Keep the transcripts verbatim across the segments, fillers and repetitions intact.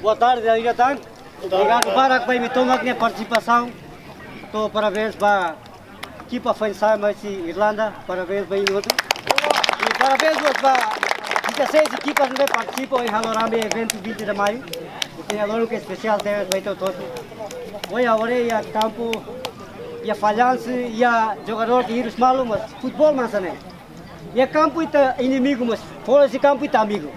Boa tarde, Aida Tan. Obrigadu barak ba imi tomak nia partisipasaun. Hato'o parabéns ba ekipa Fine Summer husi Irlanda. Parabéns ba imi hotu. I parabéns mós ba dezasseis ekipas ne'ebé partisipa ohin halo rame eventu vinte de Maio. Ita-nia loron ke espesiál tebes ba ita hotu. Ohin agora iha kampu, iha fallansu, iha jogadór ke hirus malu, mas futeból mak hanesan ne'e. Iha kampu ita inimigu, mas fora husi kampu ita amigu.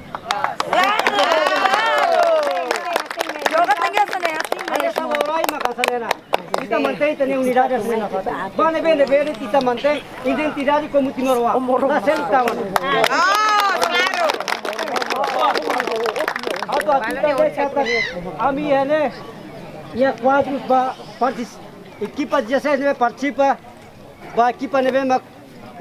Joga tenke hanesan ne'e, hanesan ne'e. Ha'u-nia palavra mak hanesan ne'e ona. Ita mantein ita-nia unidade hanesan ne'e. Ba ne'ebé, ne'ebé ita mantein identidade komu timoroan. La selu tawan. Ah, klaru. Atu, atu, ita dehan katak ami iha ne'e, iha kuadru ba partis-, ekipa dezasseis ne'ebé partisipa, ba ekipa ne'ebé mak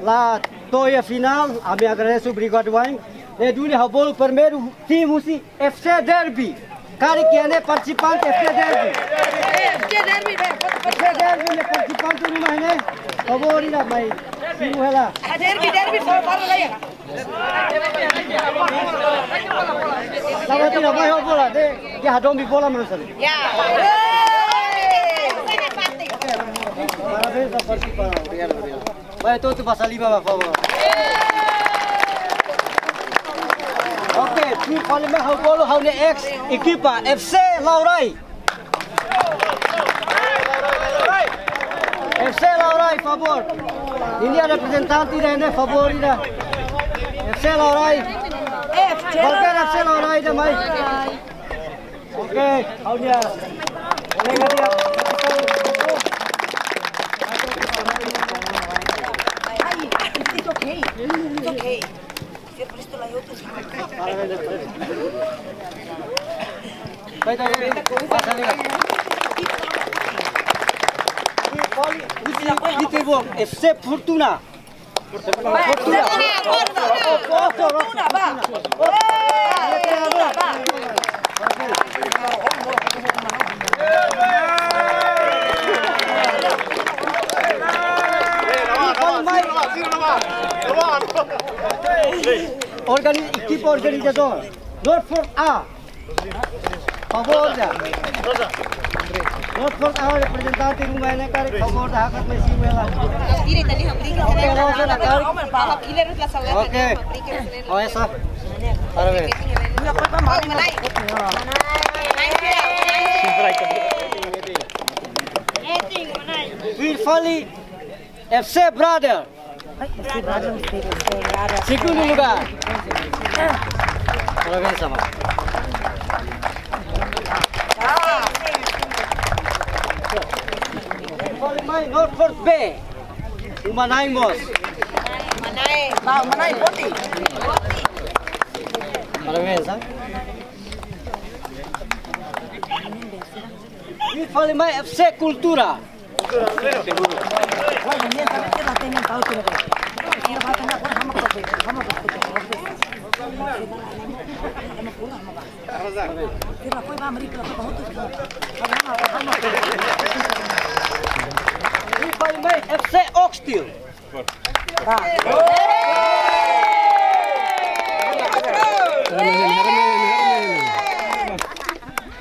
la to'o iha finál, ami agradese, obrigadu wa'in. Ne'e duni ha'u bolu primeiru time husi F C Derby. Karik iha ne'e partisipante F C Derby. F C Derby, be, F C Derby ne'e partisipante ruma ne'e. Favór ida mai. Simu hela. Ah, Derby, Derby, favór, favór, ya. Lawat ida mai ho bola, de, de hadomi bola mak hanesan ne'e. Ya. Parabéns ba partisipa. Obrigadu, obrigadu. Mai, to'o atu basa liman, por favór. Oke, tuir fali mai ha'u bolu ha'u-nia ex ekipa F C Laurai. F C Laurai, favór. Ninia reprezentante ida ne'e, favór ida. F C Laurai. Kualkér F C Laurai ida mai. Oke, ha'u-nia kolega ida. It's okay. It's okay. Vai, vai, vai. Pasa, amiga. Husi F C Fortuna. Fortuna. Fortuna, ba. Fortuna, ba. Organi-, ekipa organizadora. Northford A. Favór ida. Northford A reprezentante ruma ne'e karik favór ida hakat mai simu hela. Oke, Rosa, na karik. Oke. Oh, esa. Parabéns. Tuir fali F C Brother. Ai, F C Brother, F C Brother. Segundu lugár. Parabéns, sama. Fali mai Northford B. Uma-na'in mós. Uma-na'in. Ba, Uma-na'in forte. Parabéns, ha? I fali mai F C Kultura. I fali mai F C Oxtail.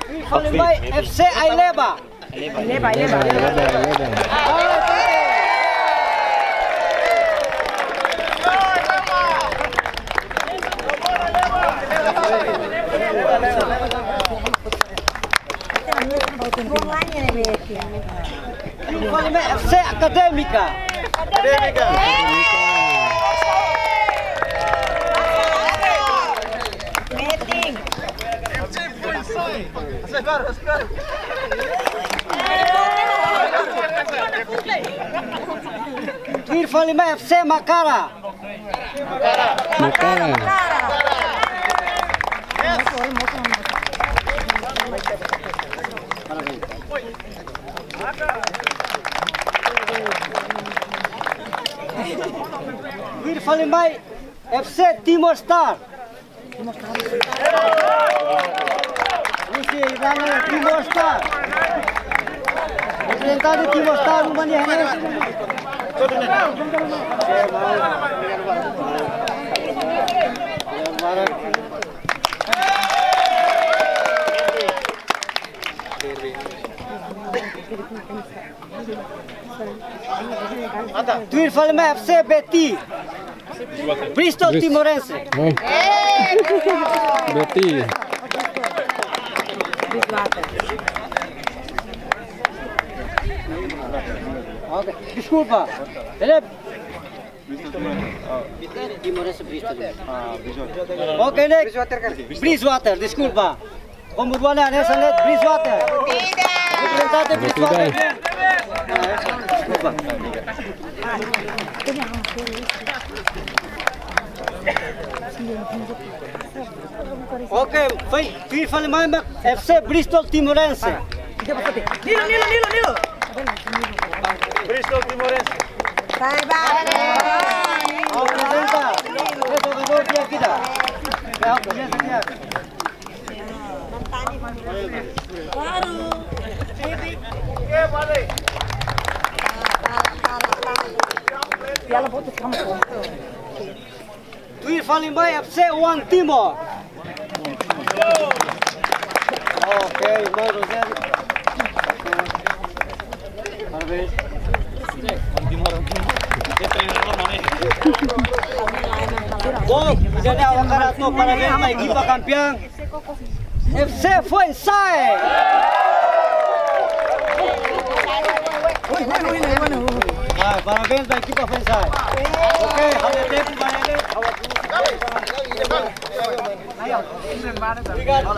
I fali mai F C Aileba. Aileba, Aileba. I fali mai F C Akadémika. Akadémika. Tuir fali mai F C Makara. Makara. Tuir fali mai F C Timor Star. Husi Irlanda, Timor Star. Reprezentante Timor Star, uma nia hene. Tuir fali mai F C Betty. Bristol Bris- Timorense. Oh. Betty. Ok, deskulpa. Ele Timorense Bristol. Ok, next. Bridgewater, deskulpa. Komu rua ne'e hanesan ne'e Bridgewater. Reprezentante Bridgewater. Deskulpa. Ok, foin, tuir fali mai mak F C Bristol Timorense. Nilo, Nilo, Nilo, Nilo. Bristol Timorense. Sai, vai. Aprezenta. Jogadór di'ak ida. Aprezenta di'ak. Claro. Tuir fali mai F C One Timor. Ok, irmão Rogério. Parabéns. Bom, jadi awak harus parabéns ba ekipa kampiun. F C Foinsa'e. Ah, parabéns ba ekipa Foinsa'e. Ok, ha'u-nia tempu ba ne'e. Obrigadu.